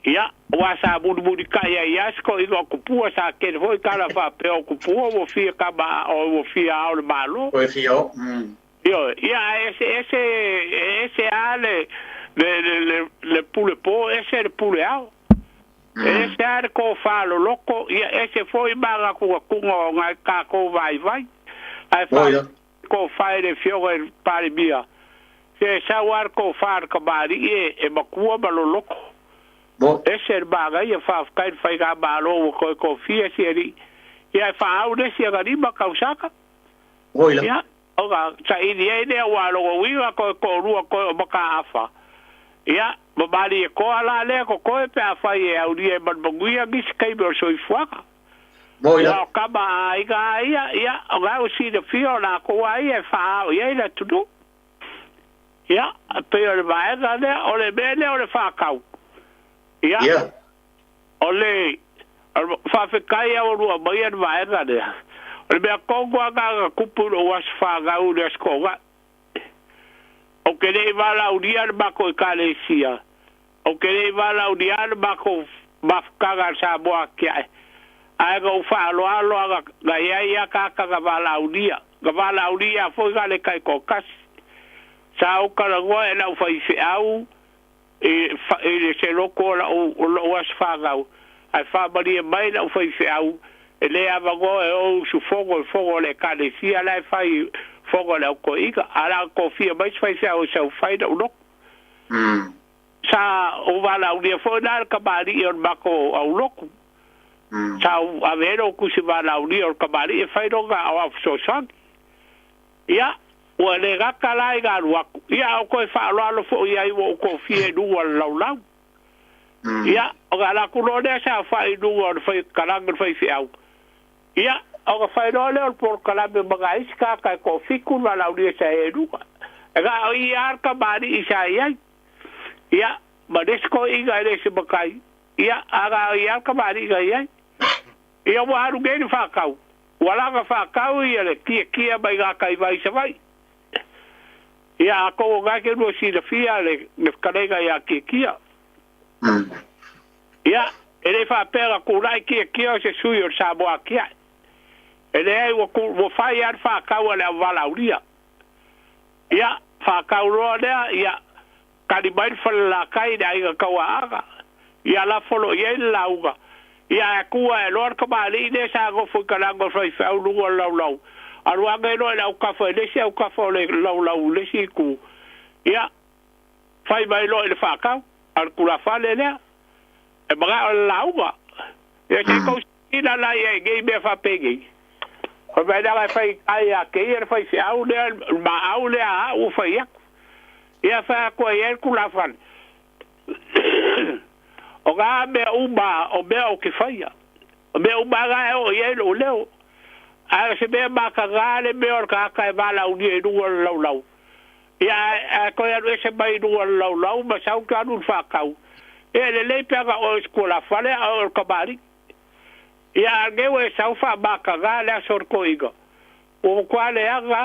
Ia, aua sa mulimulitai ai lava si toeaina o tupua, sa tele foi tala faapea o tupua ua fia tama ua fia ao le Malo. Ioe, ia ae eseese, e ese lava le, le, le, le, le pule po, ese le pule ao. E ese lava le tofa loloto, ia ese foi manatunatuga o nai tatou vaivai. Ae faafetai i le tofa i le Afioga i le Palemia, se e sau lava le tofa a le tamalii e matua ma loloto. Ese le manaia, faafetai i le Faigamalo ua toe tofia si alii, ia e faaau le isi ana 5 tausaga. Ia, ona saili ai lea ua lona uiga toe toalua toe o Mataafa. Ia, ma Malietoa la lea totoe pe afai e aulia e manumanuia nisi taimi o le soifuaga. Aua o tama a aiga a ia, ia, o la ua silafia o latou a ia e faaao i ai le atunuu. Ia, e pei o le vaega lea, o le mea lea o le faatau. Ia, o le. Faafetai a ua maia le vaega lea. O le mea tonu lava lena na tupu i lou aso fanau i le Aso Toonai. Ou te le i valaaulia le matou Ekalesia, ou te le i valaaulia le matou mafutaga a le Samoa atiae, ae na ou faaaloalo lava na i ai lava tagata na valaaulia. Na valaaulia foi na le taitoatasi. Sa ou talanoa i lau faifeau i le se loto o lou aso fanau, ae faamalie mai lau faifeau e le avanoa e o usufono i fono a le Ekalesia la e fai fono a le Au Toeaina, ae o le a tofia mai se faifeau e sau fai lou loto. Sa ou valaaulia foi la le tamalii o le matou aulotu. Sa ou ave ai lou tusi valaaulia o le tamalii e fai lona aoao fesoasoani. Ia, ua le gata la i galu atu, ia a o toe faaaloalo foi i ai ua ou tofia i luga o le laulau. Ia, ona alu atu loa lea saofai i luga o le fai kalame o le faifeau. Ia, ona fai loa lea o le polokalame ma nai isi tagata e toafitu le valaaulia sa i ai i luga. E na o ia lava le tamalii sa i ai. Ia, ma le isi toeaina e le se matai. Ia, a na o ia lava le tamalii na i ai. Ia ua alu nei le faatau. Ua laga faatau ia le tiatia mai gatai vai i Savaii. Ia atonu o na e te lua silafia le fetalaiga ia Tiatia. Ia, e le faapea na tulai Tiatia o se sui o le Samoa atiae. E leai ua ua fai lava le faatau a le auvalaaulia. Ia, faatau loa lea, ia, tali mai le Falelatai i le aiga Tauaaga. Ia lafo loa i ai le lauga. Ia ae tu ae loa le tamalii lea sa nofo i talaane o le faifeau i luga o le laulau. Alu ane loa i le autafa i le isi autafa o le laulau i le isi itu. Ia, fai mai loa i le faatau a le tulafale lea, e manao i le lauga. Ia se i tou silasila la i ai i nei mea faapenei. Fai mai leaga e fai ai ia te ia le faifeau lea, le maau lea a au ua fai atu. Ia fai atu ai ai le tulafale. O na mea uma o mea ou te faia. O mea uma lava e oo i ai lou leo. Ae o se mea mataga le mea o le tagata e valaaulia i luga o le laulau. Ia, ae toe alu ese mai i luga o le laulau ma sau te alu i le faatau. Ia, e lelei pe ana oe o se tualafale a oe o le tamalii. Ia, a o lenei ua e sau faamataga le aso o le toeaina. Ua matua leaga,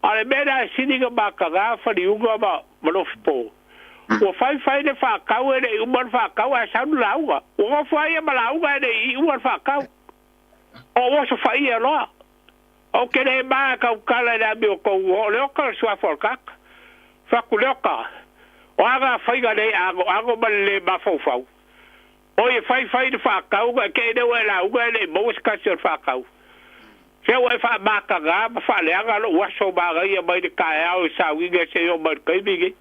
a o le mea lea e sili ona mataga Faliuga ma Lofipo. Ua fai fai le faatau e le i uma le faatau ae sau le lauga. Ua nofo ai ia ma lauga ae le i uma le faatau. O oso faia loa. Ou te le ma e tautala i le amiotonu o Leoka o le suafa o le tagata. Fai atu Leoka, o a na faiga le anoano ma le le mafaufau? Oi e fai fai le faatau na e te i lea ua e lauga e le i maua se tasi o le faatau. Se ua e faamataga ma faaleaga lou aso manaia mai le taeao i sauiga seia oo mai i le taimi lenei.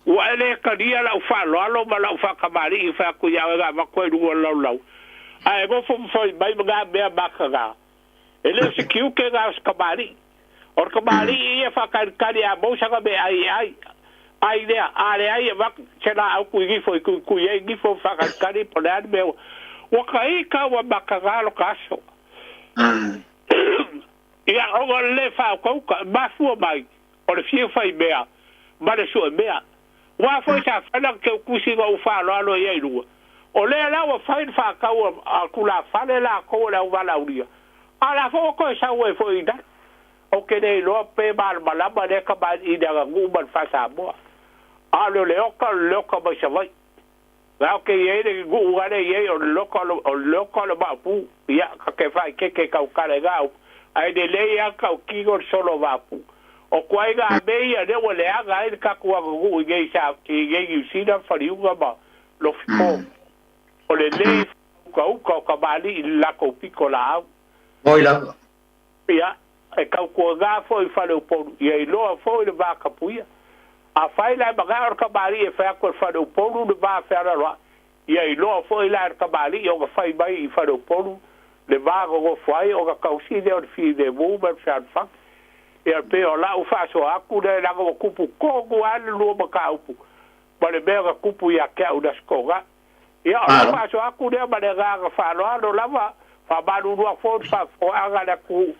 Ua e le talia lau faaaloalo ma lau faatamalii i fai atu ia oe na avatu ai i luga o le laulau, ae nofo ma fai mai ma na mea mataga. E le o se tiute na o se tamalii. O le tamalii ia e faatalitali a maua sana meaai e ai. Ai lea, a leai e avatu se laau tuigifo e tuitui ai gifo ma faatalitali po o le a le mea ua. Ua taita ua mataga lo ta aso. Ia, ona o le le faautauta, e mafua mai o le fia fai mea ma le sue mea. Aua foi sa fai lana teutusi na ou faaaloalo ai i luga. O lea la ua fai le faatau a tulafale latou o le auvalaaulia, a o la foi ua toe sau ai foi i lalo. Ou te le iloa pe malamalama lea tamalii i le aganuu ma le faa-Samoa. A o le Leoka, o le Leoka mai Savaii. La o ke i ai le nuu gale i ai o le loka o le loka o le vaapu. Ia, ka te faaeteete tautala i ga upu, ae lelei lava tautino le solo o vaapu. O tuaiga mea ia lea ua leaga ai le tatou aganuu i nei sa i nei Niu Sila, Faliuga ma Lofipo. O le le faautauta o tamalii i le latou pito laau. Moi lava. Ia, e tautuana foi i Faleupolu, ia iloa foi le va tapuia. Afai la e manao le tamalii e fai atu e le Faleupolu le va fealaloai, ia iloa foi la e le tamalii ona fai mai i Faleupolu le va nonofo ai ona tausi lea o le filemu ma le fealofani. Ia pei o lau faasoa atu lea leaga ua tupu tonu lava le lua mataupu ma le mea na tupu ia te au i le Aso Toonai. Ia, o lau faasoa atu lea ma le agaga faaaloalo lava, faamalulu atu foi i le faafofoga a le atunuu,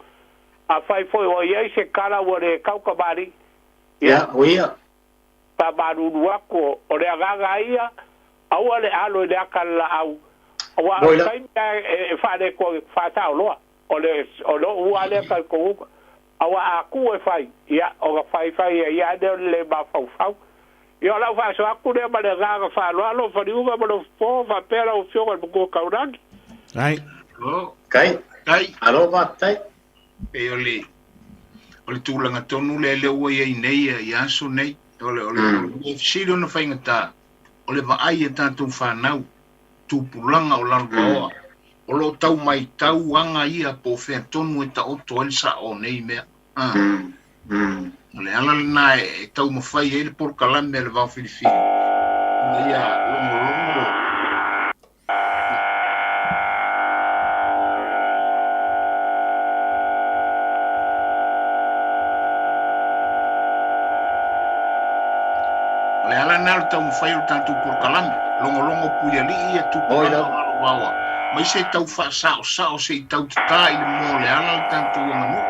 afai foi ua i ai se tala ua le tau tamalii, ia, faamalulu atu, o le agaga ia, aua le alo i le ata a le laau, Aua o le taimi lava e faaletonu faasaoloa, o le o lou lava lea talitonuga. Aua a tuu e fai, ia, ona fai fai ai lava lea o le le mafaufau. Ia o lau faasoa atu lea ma le agaga faaaloalo, Faliuga ma Lofopo, faapea lau Afioga i le Matua Taulagi. Ai. O. Kai. Kai. Malo faafetai. Pei o le o le tulaga tonu lea lea ua i ai nei i aso nei. O le o le mea fesili ona faigata, o le vaai a tatou fanau, tupulaga o lalovaoa, o lo o tau matau aga ia po o fea tonu e taoto ai le sao o nei mea. A. O le ala lena e taumafai ai le polokalame a le Vao Filifili ina ia logologo. O le ala lena o le taumafai o le tatou polokalame, logologo puialii ia tupulaga o lalovaoa, mai se i tau faasaosao se i tau tatā i le moa o le ala le tatou aganuu.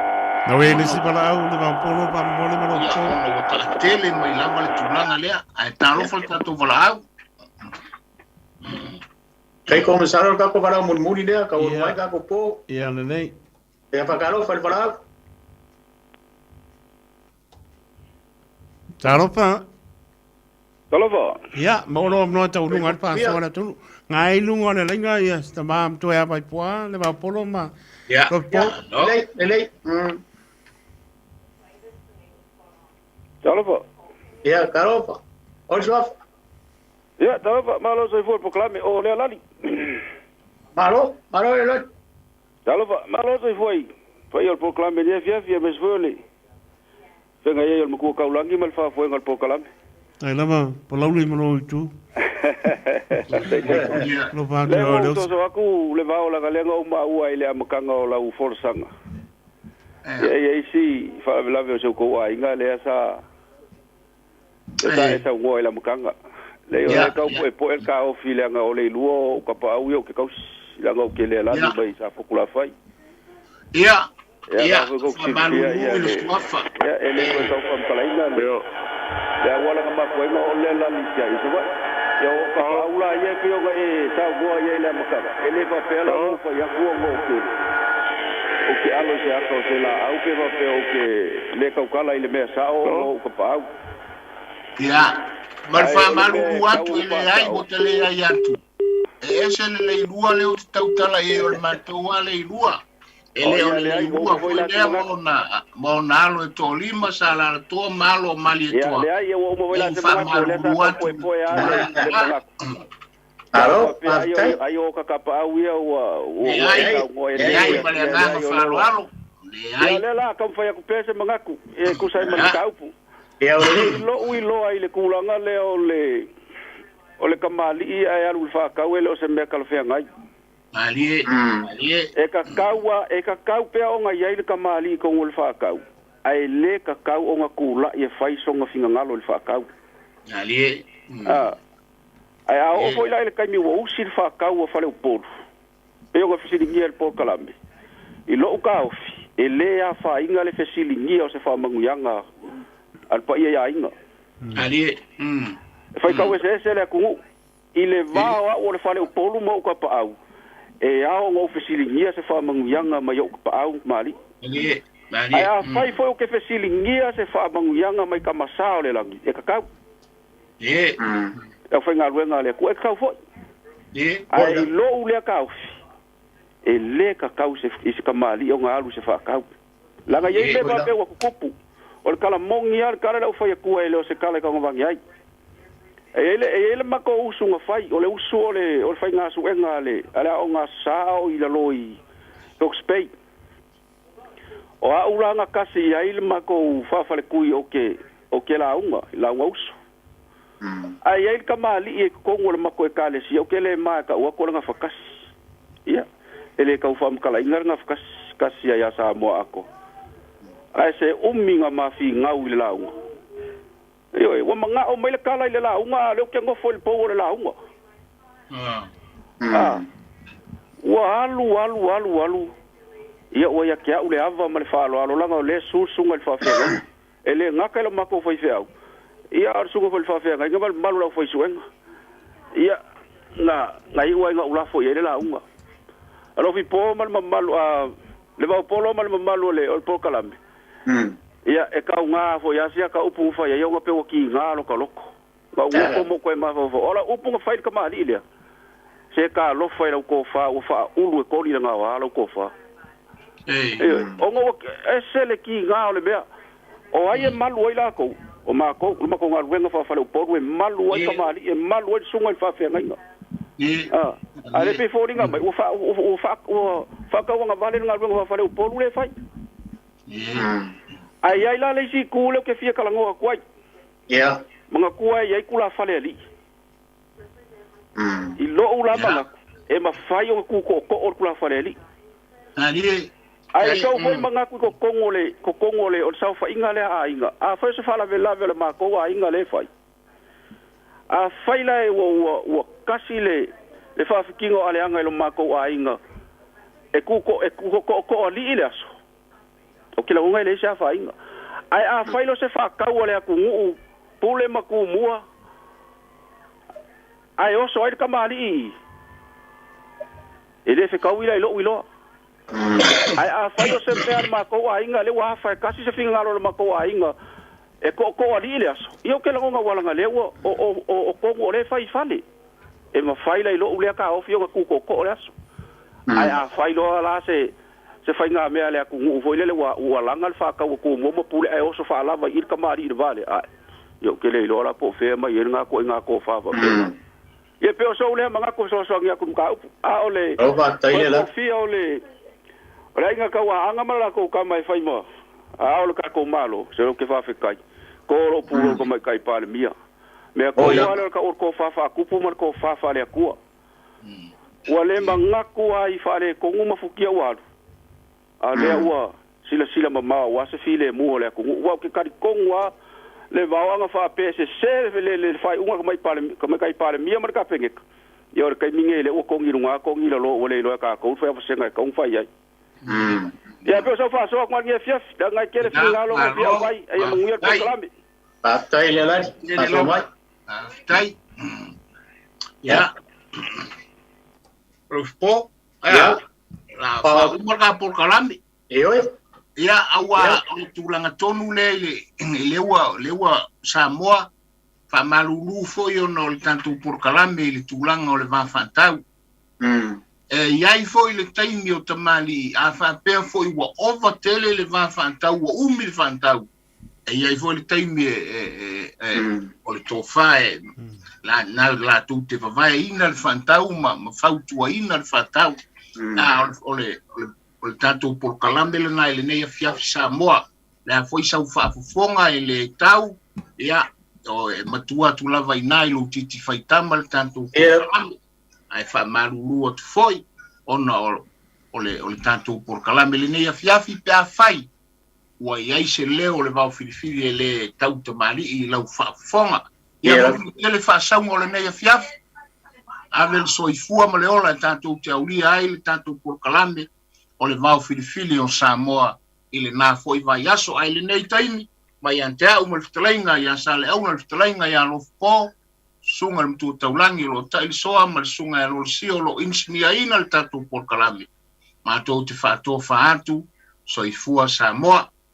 Nau e le isi valaau le vaopolo faamolemole ma lou Ia, po. ona ua taatele mai lava le tulaga lea, ae talofa le tatou valaau. Kai ko masalo le tatou valaau mulimuli lea, ka ua mai tatou po. Ia lelei. Ia faatalofa i le valaau. Talofa. Talofa. Ia, ma olo amnoa tauluga le faasoa le atunuu. Nga i luga o le laina ia si tama ma toe a Vaipoa, le Vaopolo ma Ia, Lopo. no. Lelei, lelei. Talofa. Ia, talofa. O le suafa. Ia, talofa, malo soifua i le polokalame o lea lali. Malo, malo le lali. Talofa, malo soifua i paia o le polokalame i lenei afiafi, aemaise foi o le feagai ai o le Matua Taulagi ma le faafoega o le polokalame. Ai lava, polauli ma lou itu. Ia, Alofa atu Lea i ua oe le ou uso. toso atu le vao leaga lea na ou maua i le amataga o lau folasaga. Ia, e i ai isi faalavelave o si outou aiga lea sa lea sa e saunoa i le amataga. Leai o lea e tau poepoe le taofi leaga o le ilua o ou tapaau ia ou te tausi leaga ou te le alani mai Safotulafai. Ia, Ia, ia, la foi tou silafia, faamalulu ia i le le suafa. ia e le toe tau faamatalaina le le auala na mafua ai ona oo lea lali i Savaii. Ia o tapaau la ia e pei ona e saunoa i ai i le amataga, e le faapea la ua ou fai atu ona ou te ou te alo i se ata o se laau pe faapea ou te le tautala i le mea sao ona o ou tapaau. Ia, ma le Ae o le mea e faamalulu tatau atu ona e leai faasao. ua te leai atu. E ese le leilua lea ou te tautala i ai o le matou lava leilua. E O le o ia le leai ua leilua uma foi foi la se lea ma manatu. ona, ma ona alo e toalima sa alalatoa ma alo o Ia Malietoa. leai ia ua uma foi Lea la ua se manatu o lea sa faamalulu tau atu i le poepoe lava le tulaga le lena. manatu. Sa ou Malo, faapea ai faafetai. o ai o kakapaau ia ua ua ua e Leai, saunoa e le leai ma le ia agaga leai o lea ua faaaloalo. Ia Leai. o lea la taumafai atu pea se manatu e tusa ai ma le Ia, mataupu. Ia, o I lelei. lou iloa i le tulaga lea o le o le kamali'i ae alu i le faatau e le o se mea talafeagai. malie, malie. E tatau a e tatau pea ona i ai le kamali'i i totonu o le faatau, ae le tatau ona tula'i e fai sona finagalo i le faatau. Malie. A ae a oo foi la i le taimi ua usi le faatau a Faleupolu, pei ona fesiligia e le polokalame, i lou taofi, e lē afaina le fesiligia o se faamanuiaga a le paia i aiga. Malie. E faitau eseese le atunuu i le va o a'u o le Faleupolu ma ou tapaau, e ao ona ou fesiligia se faamanuiaga mai ou tapaau maali'i. Malie. Ae Malie. afai foi ou te fesiligia se faamanuiaga mai kamasā o le lagi, e tatau. E aufaigaluega a le Atua, e tatau foi. Ae i lou lea taofi, e lē tatau se i se kamali'i ona alu i se faatau. Leaga e i ai mea faapea ua tutupu. O le tala moni lava le tala lea ua fai atua e le o se tala e taugavagi ai. E i ai le e i ai le matou usu na fai, o le usu o le o le faigasuega a le a le aoga Aso Sa a o i lalo i Hawke's Bay. O a'u la na tasi i ai le matou faafaletui ou te ou te lauga, lauga usu. Ae i ai le kamali'i i totonu o le matou Ekalesia, ou te le ma e ta'u atu o le gafatasi. Ia, e le tau faamatalaina le gafatasi, tasi ai ia Samoa atoa. Ae se umi na ma figau i le lauga. Ioe, ua mana'o mai le tala i le lauga a o lea ou te nofo i le pou o le lauga. A, ua alu, alu, alu, alu, ia ua ia te a'u le ava ma le faaaloalo leaga o lea e su le susuga i le faafeagaiga. E le gata i lo matou faifeau, ia a o le susuga foi i le faafeagaiga ma le mamalu o le aufaisuega. Ia, na na iu ai na ulafo i ai le lauga. Alofi po ma le mamalu a le vaopolo ma le mamalu o le o le polokalame. Ia e kauga foi asia ka upu ua fai ai ona pe ua kiga lokaloko. Ma ua komo koe mafaufau. O lau upu na fai i le kamali'i lea, se talofa i lau tofa ua faaulu e koli le gaoa lau tofa. Ioe, ona ua ese le kiga o le mea. O ai e malu ai lakou? O makou, o le matou galuega faa-faleupolu e malu ai kamali'i, e malu ai le susuga i le faafeagaiga. A, a le pei e foliga mai ua faa, ua faa, ua faatauagavale le galuega faa-faleupolu lea e fai. Ae i ai la le isi itu lea ou te fia talanoa atu ai. Ia. Manatua e i ai tulafale alii. I lou la manatu, e mafai ona tu tootoo le tulafale alii. Ae i sou foi manatu i totonu o le, totonu o le, o le saofaiga lea a aiga, afai o se faalavelave o le matou aiga lea e fai, afai la e ua, ua, ua kasi le, le faafitiga o aleaga i lo matou aiga, e tu, e tu tootoo alii le aso, Ou te lagona e leai se afaina. Ae afai loa se faatau a le atunuu pule ma tumua ae oso ai le tamalii i i, e le fetaui la i lou iloa. Ae afai o se mea a le matou aiga lea ua afa e tasi se finagalo o le matou aiga e tootooalii le aso, ia ou te lagona ua leaga lea ua o tonu o lea e fai i fale. E mafai la i lou lea taofi ona tu tootoo le aso. Ae afai loa la se se faigamea a le atunuu foi lele ua ua laga le faatau a Tumua ma Pule ae oso faalava i i le tamalii i le va lea, ae, ia ou te le iloa la po o fea e aumai ai lena ituaiga tofa faapena. Ia pei o sou lea manatu e fesoasoani atu i le mataupu, a o le Lau faafetai le la. kofia o le o le aiga tauaaga ma le latou tama e fai ma a o le tatou Malo, se ou te faafetai. Ko lou pulou tamaitai Palemia. Mea Oh tonu ia. lava lea o le tau o le tofa faatupu ma le tofa faale-Atua. Ua le manatu lava i faaletonu ma futia ua alu, a o lea ua silasila mamao aua se filemu o le atunuu. Aua ou te talitonu lava le vaoaga faapea e sese le faaiuga a le Tamaitai Palemia ma le Kapeneta, ia o le taimi lenei lea ua togi i luga togi i lalo ua le iloa e tatou le faiavasega e tatau ona fai ai. Ia pei o sau faasoa atu i lenei afiafi, leaga e tele finagalo na fia aumai, a ia manuia le polokalame. Faafetai Lealani, faafetai mai. Faafetai. Ia. Rufo. Ia. La faauma le polokalame. Ioe. Ia, aua o le tulaga tonu lea i le, i le ua, le ua Samoa faamalulu foi ona o le tatou polokalame i le tulaga o le va faatau. E i ai foi le taimi o tamalii, a faapea foi ua ova tele le va faatau, ua umi le faatau, e i ai foi le taimi e, e, e, e o le tofa e la, na latou te vavaeina le faatau ma, ma fautuaina le faatau. A o le, o le, o le, o le tatou polokalame lena i lenei afiafi Samoa. Le a foi sau faafofoga e le tau, ia, o, e matua atu lava i ina i lou titi faitama le tatou polokalame. Ae faamalulu atu foi ona o, o le, o le tatou polokalame i lenei afiafi pe afai ua i ai se leo o le vaofilifili e le tau tamalii i lau faafofoga. Ia manuia tele faasauga o lenei afiafi. Ave le soifua ma le ola e tatou te aulia ai le tatou polokalame o le vaofilifili o Samoa i lena foi vaiaso. Ae i lenei taimi, mai ia te au ma le fetalaiga ia Saleaula, le fetalaiga ia Alofapo, susuga i le Matua Taulagi o lo o tailisoa ma le susuga ia Lolosio o lo o inisiniaina le tatou polokalame, matou te faatofa atu, soifua Samoa.